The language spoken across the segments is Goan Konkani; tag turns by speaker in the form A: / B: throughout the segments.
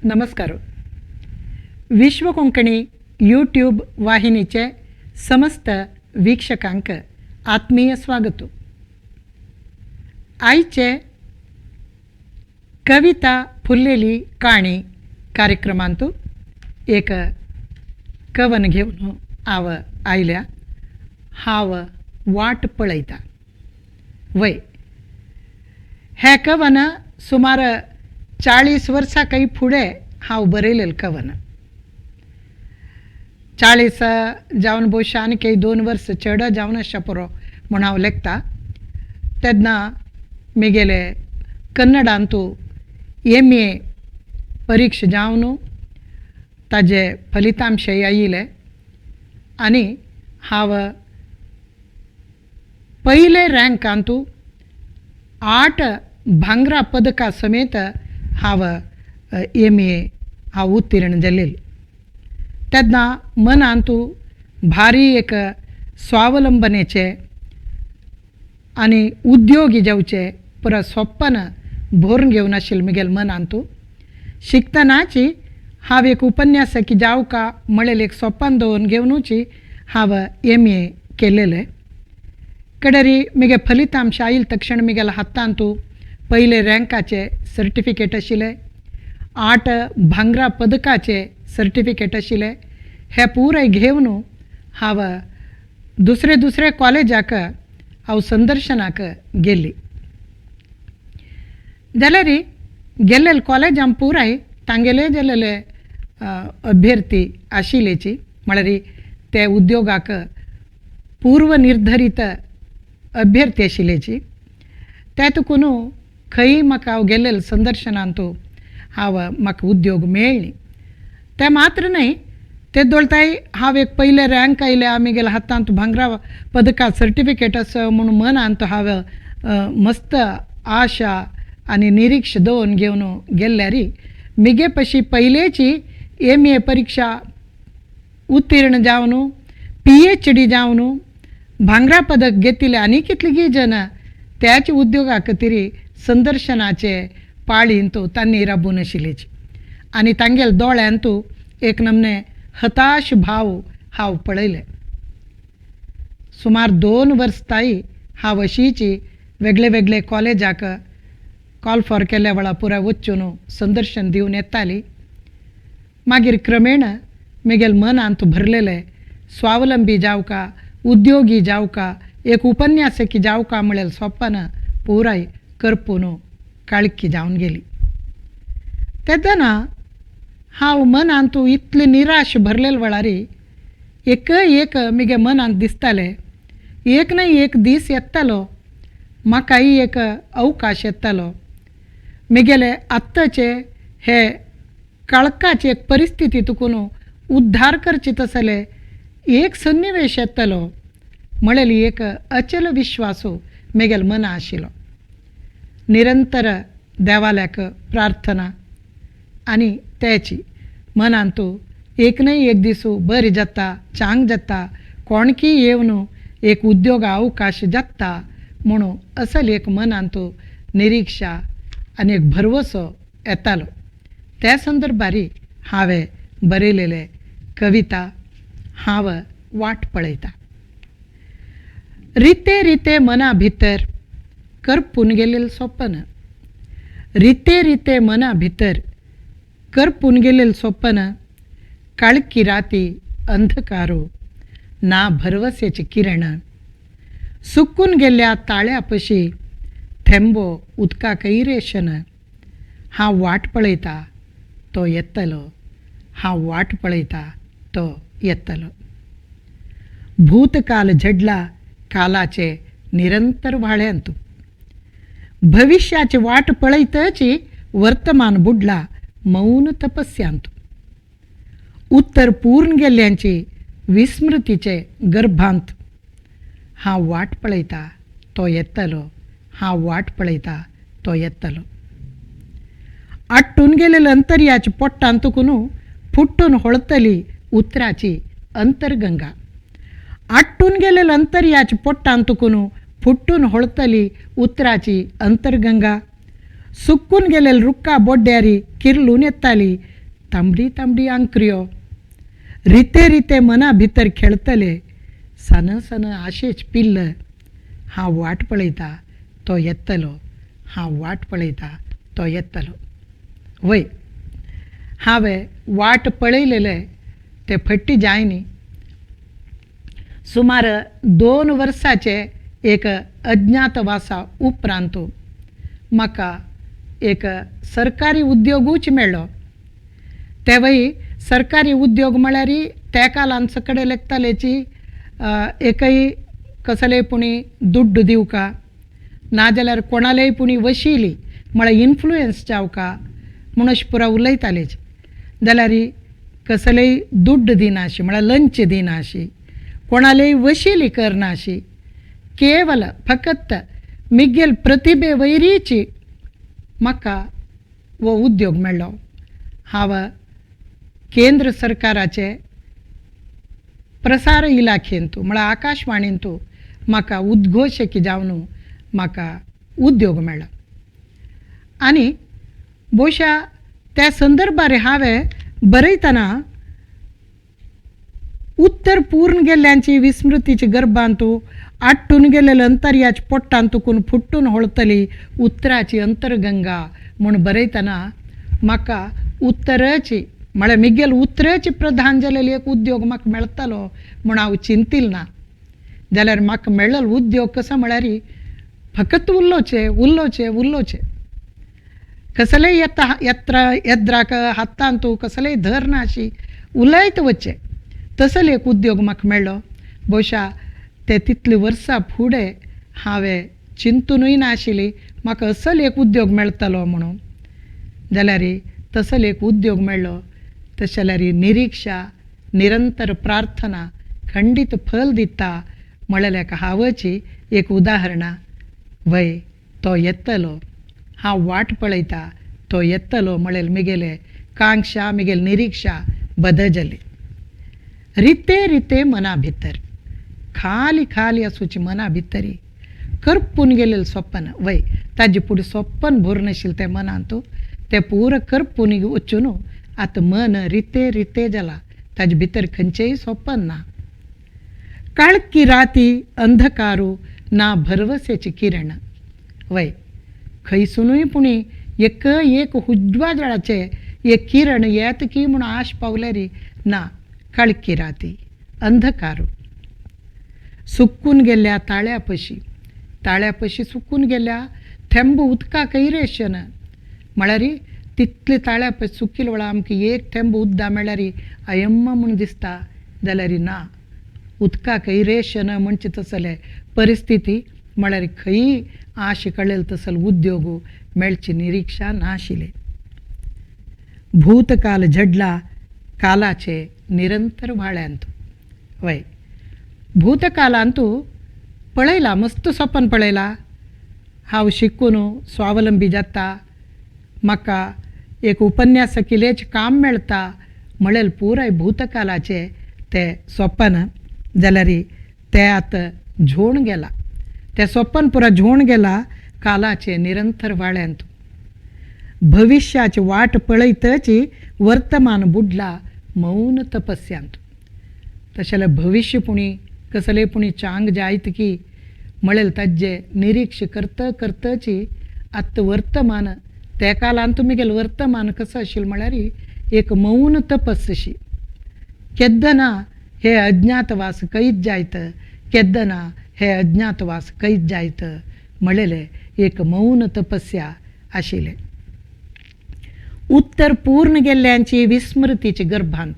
A: नमस्कार. विश्व कोंकणी यूट्यूब वाहिनीचे समस्त वीक्षकांक आत्मीय स्वागत. आयचे कविता फुललेली काणी कार्यक्रमांतू एक कवन घेवन हांव आयल्या. हांव वाट पळयता वय हें कवन सुमार 40 वर्सां काही फुडें हांव बरयलेलें कवन. 40 जावन भोवशा आनी काही 2 वर्स चड जावन आसच्या पुरो म्हूण हांव लेखता. तेन्ना म्हगेले कन्नडांतू एम ए परिक्षा जावन ताजे फलितांशय आयिल्ले आनी हांव पयले रँकांतू 8 भांगरा पदका समेत हांव एम ए हांव उत्तीर्ण जालेलें. तेन्ना मनांतू भारी एक स्वावलंबनेचें आनी उद्योगी जावचें पुरा सपन भरून घेवन आशिल्लें म्हगेल्या मनांतू. शिकतनाची हांव एक उपन्यासकी जावका म्हळेलें एक सपन दवरून घेवनूच हांव एम ए केलेलें. कडेरी म्हगे फलितांश आयल तक्षण म्हगेल्या हातांतू पयले रँकाचें सर्टिफिकेट आशिल्लें, 8 भांगरा पदकाचें सर्टिफिकेट आशिल्लें. हें पुराय घेवन हांव दुसरे दुसरे कॉलेजाक हांव संदर्शनाक गेली. जाल्यार गेल्ले कॉलेजान पुराय तांगेले जालेले अभ्यर्थी आशिल्लेची, म्हळ्यार ते उद्योगाक पूर्वनिर्धरीत अभ्यर्थी आशिल्लेची. ते तुकून खंय म्हाका हांव गेल्ले संदर्शनांतू हांव म्हाका उद्योग मेळ्ळी. तें मात्र न्हय, ते दोळताय हांव एक पयले रँक आयल्या, म्हगेल्या हातांत भांगरा पदका सर्टिफिकेट आसा म्हूण मनांत हांव मस्त आशा आनी निरीक्ष दवरून घेवन गेल्ल्यार म्हगे पशी पयलेची एम ए परिक्षा उत्तीर्ण जावन पी एच डी जावन भांगरा पदक घेतिल्ले आनी कितलीं जन त्याच उद्योगा खातीर संदर्शनाचे पाळींत तांणी राबून आशिल्लेची आनी तांगेले दोळ्यांत एक नमने हताश भाव हांव पळयले. सुमार 2 वर्स ताई हांव अशीची वेगळे वेगळे कॉलेजाक कॉल फॉर केल्या वेळा पुराय वचून संदर्शन दिवन येताली. मागीर क्रमेण म्हगेले मनांत भरलेले स्वावलंबी जावका, उद्योगी जावका, एक उपन्यासकी जावका म्हळेलें सपन पुराय करपून काळखी जावन गेली. तेन्ना हांव मनांत इतलें निराश भरलेले वेळार एक एक म्हगे मनांत दिसतालें, एक ना एक दीस येतालो म्हाकाय एक अवकाश येतालो, म्हगेले आत्ताचे हे काळखाचे एक परिस्थिती तुकून उद्धार करचे तसले एक सन्निवेश येतालो म्हळेली एक अचल विश्वास म्हगेल्या मना आशिल्लो. निरंतर देवाल्याक प्रार्थना आनी तेची मनांतू एक न्हय एक दीस बरें जाता, चांग जाता, कोणकी येवन एक उद्योगा अवकाश जाता म्हणून असले एक मनांतू निरिक्षा आनी एक भरवसो येतालो. त्या संदर्भार हांवें बरयलेले कविता हांव वाट पळयता. रिते रिते मना भितर करपून गेलेलें सपन, रिते रिते मना भितर करपून गेलेलें सपन, काळखी राती अंधकारो ना भरवसेचे किरण, सुकून गेल्ल्या ताळ्या पशी थेंबो उदकाकय रेशन, हांव वाट पळयता तो येतलो, हांव वाट पळयता तो येतलो. भूतकाल झडला कालाचे निरंतर व्हाळ्यांत, भविष्याची वाट पळयतच वर्तमान बुडला मौन तपस्यांत, उत्तर पूर्ण गेल्ल्यांची विस्मृतीचे गर्भांत, हांव वाट पळयता तो येतलो, हांव वाट पळयता तो येतलो. आट्टून गेलेले अंतर्याच्या पोट्टान तुकून फुट्टून होळतली उतराची अंतर्गंगा, आट्टून गेलेले अंतर्याच्या पोट्टान तुकून फुट्टून होळतली उतराची अंतर्गंगा, सुकून गेलेले रुक्का बोड्ड्यारी किरलून येताली तांबडी तांबडी आंकऱ्यो. रिते रिते मना भितर खेळतले सान सान आशेच पिल्ल. हांव वाट पळयता तो येतलो, हांव वाट पळयता तो येतलो. वय हांवें वाट पळयलेले ते फट्टी जायनी. सुमार 2 वर्साचे एक अज्ञातवासा उपरांत म्हाका एक सरकारी उद्योगूच मेळ्ळो. तेवय सरकारी उद्योग म्हळ्यार त्या काळान सकडे लेखतालेची एकय कसलेय पुणी दुड्ड दिवका नाजाल्यार कोणालेय पुणी वशिली म्हळ्यार इन्फ्लुयन्स जावका म्हूण अशें पुरा उलयतालेच. जाल्यार कसलेय दुड्ड दिनाशी म्हळ्यार लंच दिनाशी, कोणालेय वशिली करनाशी, केवल फकत मिगेल प्रतिभे वैरीची म्हाका हो उद्योग मेळ्ळो. हांव केंद्र सरकाराचे प्रसार इलाखेंतू म्हळ्यार आकाशवाणींतू म्हाका उद्घोशकी जावन म्हाका उद्योग मेळ्ळो. आनी भोवशा त्या संदर्भार हांवें बरयतना उत्तर पूर्ण गेल्ल्यांची विस्मृतीची गर्भांतू आट्टून गेलेले अंतर्याच पोट्टान तुकून फुट्टून होळतली उतराची अंतर्गंगा म्हूण बरयतना म्हाका उत्तराची म्हळ्यार मिगेल उतराची प्रधान जालेली एक उद्योग म्हाका मेळटलो म्हूण हांव चिंतील ना. जाल्यार म्हाका मेळ्ळो उद्योग कसो म्हळ्यार फकत उलोवचें उलोवचें उलोवचें. कसलेय येता येत्रा येद्राक हातान तूं कसलेय धर नाशी उलयत वचचें तसलो एक उद्योग म्हाका मेळ्ळो. भोवशा ते तितली वर्सां फुडें हांवें चिंतुनूय नाशिल्ली म्हाका असलो एक उद्योग मेळटलो म्हणून. जाल्यार तसलो एक उद्योग मेळ्ळो. तशें जाल्यार निरिक्षा निरंतर प्रार्थना खंडीत फल दिता म्हळ्यार हांवची एक उदाहरणां. वय तो येतलो, हांव वाट पळयता तो येतलो म्हळेल मिगेले कांक्षा मिगेल निरिक्षा बदजली. रिते रिते मना भितर खाली खाली आसूची मना भितरी करपून गेलेलें सपन. वय ताजे फुडें सपन भरून तें मनांत तें पूरा करपून वचून आतां मन रिते रिते जाला, ताजे भितर खंयचेय सपन ना. काळकी राती अंधकारू ना भरवसेची किरण. वय खंयसुनूय पुणी एक एक उजवाडाचें एक किरण येत की म्हूण आश पावल्यार ना. काळकी राती अंधकारू सुकून गेल्या ताळ्या पशी ताळ्या पशी सुकून गेल्या थेंब उदका कैरेशन म्हळ्यार तितले ताळ्या पशी सुकील वेळा आमकां एक थेंब उदका मेळ्ळ्यार अयम्मा म्हूण दिसता. जाल्यार ना, उदका कैरेशन म्हणचे तसले परिस्थिती म्हळ्यार खंय आश कळेल तसल उद्योग मेळची निरिक्षा नाशिल्ली. भूतकाल झडला कालाचे निरंतर व्हाळ्यांत. वय भूतकालांतू पळयला मस्त सपन पळयला, हांव शिकून स्वावलंबी जाता, म्हाका एक उपन्यासकिलेच काम मेळटा म्हणलें पुराय भूतकालाचे ते सपन. जाल्यार ते आतां झोण गेला, ते सपन पुरा झोण गेला कालाचे निरंतर वाळ्यांत. भविश्याची वाट पळयतच वर्तमान बुडला मौन तपस्यांत. तशें जाल्यार भविश्य पुणी कसले पुणी चांग जायत की म्हणलें ताजें निरीक्ष करता करताची आतां वर्तमान त्या काळांत तुमी गेले वर्तमान कसो आशिल्लें म्हळ्यार एक मौन तपस्शी. केदना हे अज्ञातवास कैद जायत, केदना हे अज्ञातवास कैद जायत म्हणलेलें एक मौन तपस्या आशिल्लें. उत्तर पूर्ण गेल्ल्यांची विस्मृतीची गर्भांत.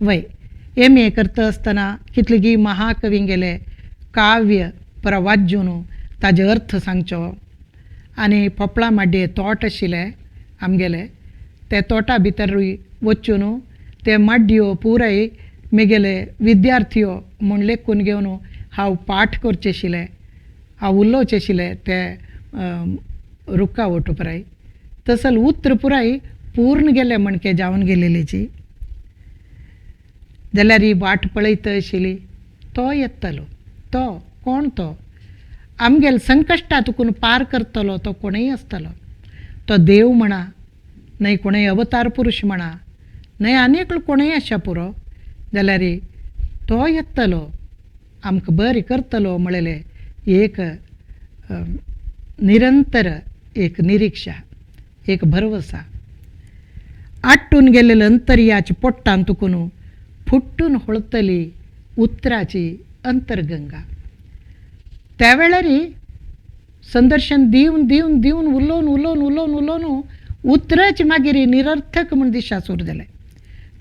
A: वय एम ए करता आसतना कितलेगी महाकवी गेले काव्य परा वाज्जून ताजे अर्थ सांगचो. आनी पोपळा माड्ये तोट आशिल्लें आमगेलें, ते तोटा भितरूय वचून ते माड्यो पुराय मेगेले विद्यार्थी म्हूण लेखून घेवन हांव पाठ करचें आशिल्लें, हांव उलोवचें आशिल्लें ते रुखा वटू पुराय. तसल उत्र पुराय पूर्ण गेले म्हणके जावन गेलेलीची. जाल्यार ही वाट पळयत आशिल्ली तो येतलो, तो कोण तो आमगेल संकश्टां तुकून पार करतलो तो कोणूय आसतलो, तो देव म्हणा न्हय कोणूय अवतार पुरूश म्हणा न्हय आनी एकलो कोणूय आशा पुरो, जाल्यार तो येतलो आमकां बरें करतलो म्हणलेलें एक निरंतर एक निरिक्षा, एक भरवसा. आट्टून गेल्लें अंतर्याच्या पोट्टान तुकून फुट्टून होळतली उतराची अंतर्गंगा. त्या वेळार संदर्शन दिवन दिवन दिवन उलोवन उलोवन उलोवन उलोवन उतराची मागीर निरर्थक म्हूण दिशा सुरू जालें.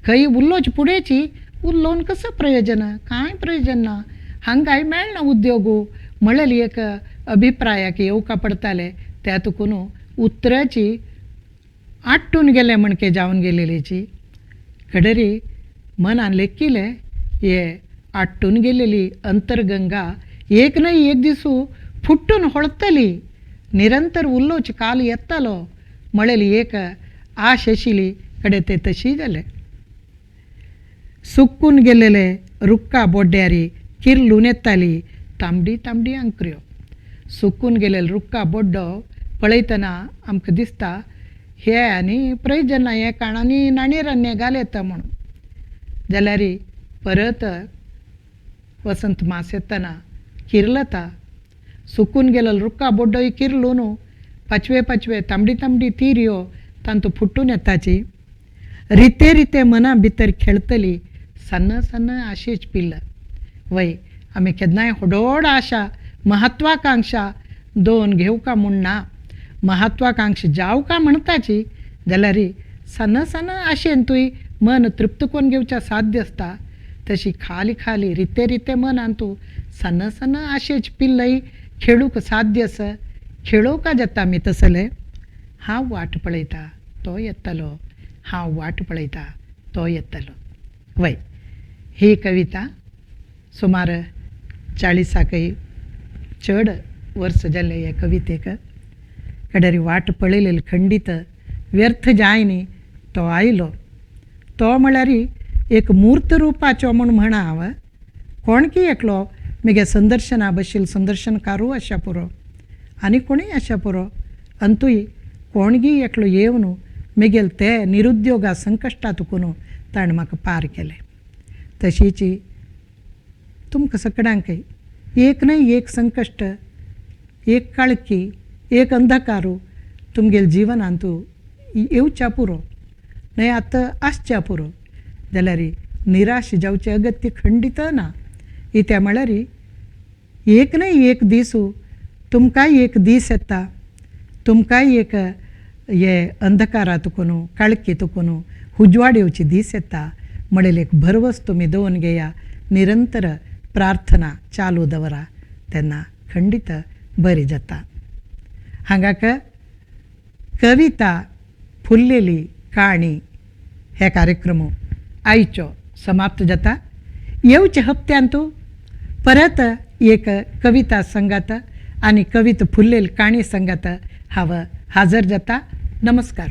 A: खंय उलोवचे फुडेंची उलोवन कसो प्रयोजन, कांय प्रयोजन ना, हांगाय मेळना उद्योग म्हणलेली एक अभिप्रायाक येवका पडताले. त्या तुकून उतराची आट्टून गेले म्हणके जावन गेलेलीची खडरी मनान लेखिले हे आट्टून गेलेली अंतर्गंगा एक न्हय एक दिसू फुट्टून होळतली, निरंतर उलोवचे काल येतालो म्हणलेली एक आश आशिल्ली कडे ते तशी जालें. सुकून गेलेले रुक्का बोड्ड्यारी किर्लून येताली तांबडी तांबडी आंकऱ्यो. सुकून गेलेले रुक्का बोड्डो पळयतना आमकां दिसता हे आनी प्रयोजन ना, हे काणांनी नाणेरान्ने घाल येता म्हणून. जाल्यार परत वसंत मास येतना किर्लता, सुकून गेलेलो रुक्का बोड्डोय किर्लून पाचवे पाचवे तांबडी तांबडी तिरयो तांतू फुटून येताची. रिते रिते मना भितर खेळतली सन्न सन्न आशेच पिल्ल. वय आमी केन्नाय होडोड आशा महत्वाकांक्षा दोन घेवका म्हूण ना, महत्वाकांक्षा जावका म्हणटाची जाल्यार सन्न सन्न आशेन तुय मन तृप्त करून घेवच्या साध्य आसता. तशी खाली खाली रिते रिते मनान तूं सन्न सन्न आशेच पिल्लय खेळूंक साध्य आसा, खेळोवका जाता आमी तसले. हांव वाट पळयता तो येतलो, हांव वाट पळयता तो येतलो. वय ही कविता सुमार 40 चड वर्स जाल्ले हे कवितेक. कडेरी वाट पळयलेली खंडीत व्यर्थ जाय न्ही तो आयलो. तो म्हळ्यार एक मूर्त रुपाचो म्हूण म्हणा हांव, कोण की एकलो म्हगे संदर्शना बशील संदर्शनकारू आशा पुरो आनी कोणूय आशा पुरो, अंतूय कोणगी एकलो येवन म्हगेल ते निरुद्योगा संकश्टां तुकून ताणें म्हाका पार केलें. तशीच तुमकां सगळ्यांकय एक न्हय एक संकश्ट, एक काळखी, एक अंधकारू तुमगेल जिवनांत येवच्या पुरो न्हय आतां आसच्या पुरो, जाल्यार निराश जावचें अगत्य खंडीत ना. इत्या म्हळ्यार एक न्हय एक दीस तुमकांय एक दीस येता, तुमकांय एक हे अंधकारा तुकून काळखी तुकून उजवाड येवची दीस येता म्हणलेली एक भरवस तुमी दवरून घेया. निरंतर प्रार्थना चालू दवरा तेन्ना खंडीत बरी जाता. हांगाक कविता फुल्लेली काणी हे कार्यक्रम आयचो समाप्त जाता. येवचे हप्त्यांतू परत एक कविता संगात आनी कविता फुल्लेली काणी संगात हांव हाजर जाता. नमस्कार.